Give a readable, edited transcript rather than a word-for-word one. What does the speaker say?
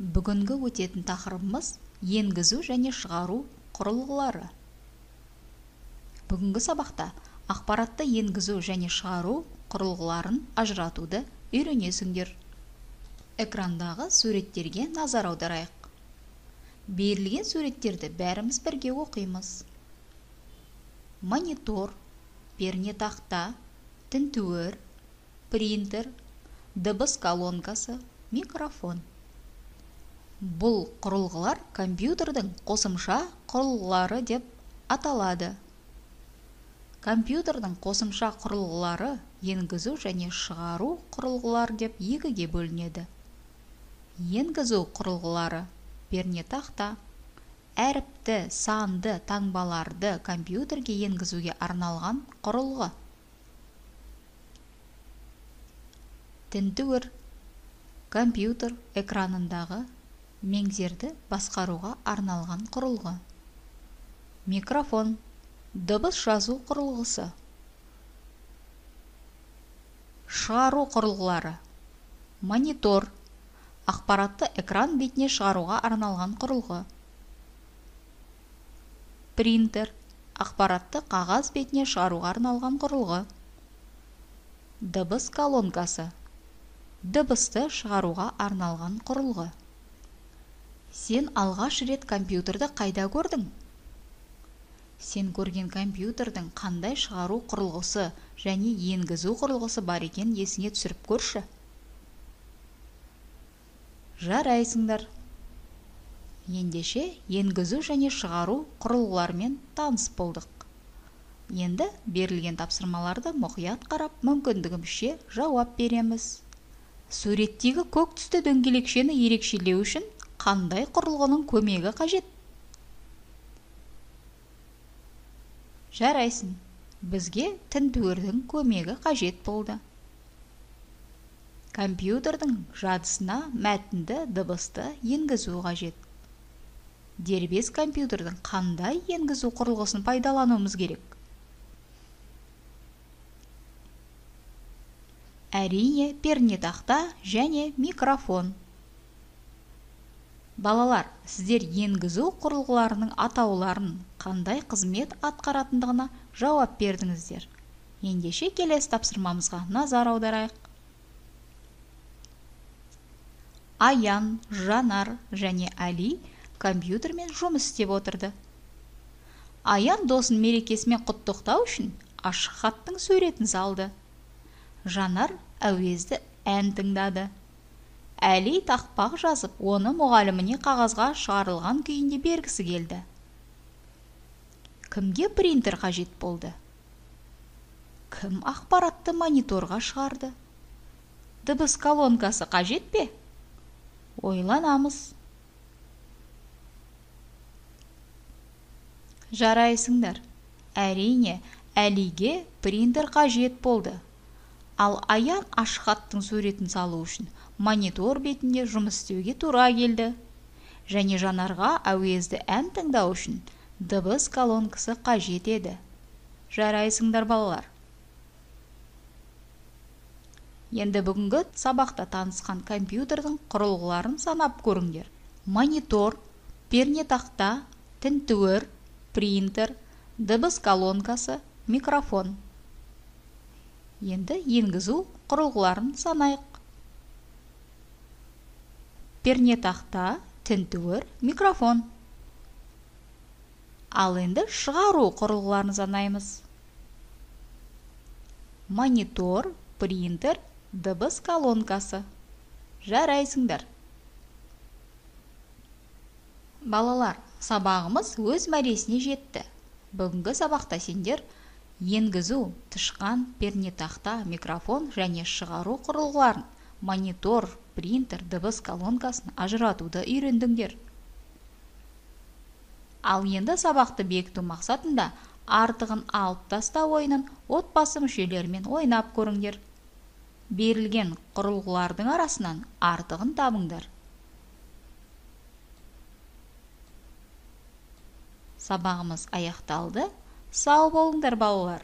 Бүгінгі өтетін тақырыбымыз енгізу және шығару құрылғылары. Бүгінгі сабақта ақпаратты енгізу және шығару құрылғыларын ажыратуды үйренесіңдер. Экрандағы суреттерге назар аударайық. Берілген суреттерді бәріміз бірге оқимыз. Монитор, пернетақта, тінтуір, принтер, дыбыс колонкасы, микрофон. Бұл құрылғылар компьютердің қосымша құрылғылары деп аталады. Компьютердің қосымша құрылғылары енгізу және шығару құрылғылары деп екіге бөлінеді. Енгізу құрылғылары пернетақта, әріпті, санды таңбаларды компьютерге енгізуге арналған құрылғы. Тінтуір компьютер экранындағы меңзерді басқаруға арналған құрылғы. Микрофон дыбыс жазу құрылғысы. Шығару құрылғылары. Монитор ақпаратты экран бетіне шығаруға арналған құрылғы. Принтер ақпаратты қағаз бетіне шығаруға арналған құрылғы. Дыбыс колонкасы дыбысты шығаруға арналған құрылғы. Сен алғаш рет компьютерді қайда көрдің? Сен көрген компьютердің қандай шығару құрылғысы және енгізу құрылғысы бар екенін есіңе түсіріп көрші. Жарайсыңдар. Ендеше енгізу және шығару құрылғыларымен таныс болдық. Енді берілген тапсырмаларды мұқият қарап, мүмкіндігімізше жауап береміз. Суреттегі көк түсті дөңгелекшені ерекшелеу үшін қандай құрылғының көмегі қажет? Жарайсың, бізге тінтуірдің көмегі қажет болды. Компьютердің жадысына мәтінді, дыбысты енгізу қажет. Дербес компьютердің қандай енгізу құрылғысын пайдалануымыз керек? Әрине, пернетақта және микрофон. Балалар, сіздер енгізу құрылғыларының атауларын, қандай қызмет атқаратындығына жауап бердіңіздер. Ендеше келесі тапсырмамызға назар аударайық. Аян, Жанар және Али компьютермен жұмыс істеп отырды. Аян досын мерекесімен құттықтау үшін ашық хаттың суретін салды. Жанар әуезді ән тыңдады. Әли тақпақ жазып, оны мұғаліміне қағазға шығарылған күйінде бергісі келді. Кімге принтер қажет болды? Кім ақпаратты мониторға шығарды? Дыбыс колонкасы қажет пе? Ойланамыз. Жарайсыңдар. Әрине, Әлиге принтер қажет болды. Ал Аян ашық хаттың суретін салу үшін монитор бетінде жұмыс істеуге тура келді. Және Жанарға әуезді ән тыңдау үшін дыбыс колонкасы қажет еді. Жарайсыңдар, балалар. Енді бүгінгі сабақта танысқан компьютердің құрылғыларын санап көріңдер. Монитор, пернетақта, тінтуір, принтер, дыбыс колонкасы, микрофон. Енді енгізу құрылғыларын санайық. Пернетақта, тінтуір, микрофон. Ал енді шығару құрылғыларын санаймыз. Монитор, принтер, дыбыс колонкасы. Жарайсыңдар. Балалар, сабағымыз өз мәресіне жетті. Бүгінгі сабақта сендер енгізу, тышқан, пернетақта, микрофон және шығару құрылғыларын, монитор, принтер, дыбыс колонкасын ажыратуды үйрендіңдер. Ал енді сабақты бекіту мақсатында артығын алып таста ойынын отбасы мүшелерімен ойнап көріңдер. Берілген құрылғылардың арасынан артығын табыңдар. Сабағымыз аяқталды. Сау болыңдар, балалар.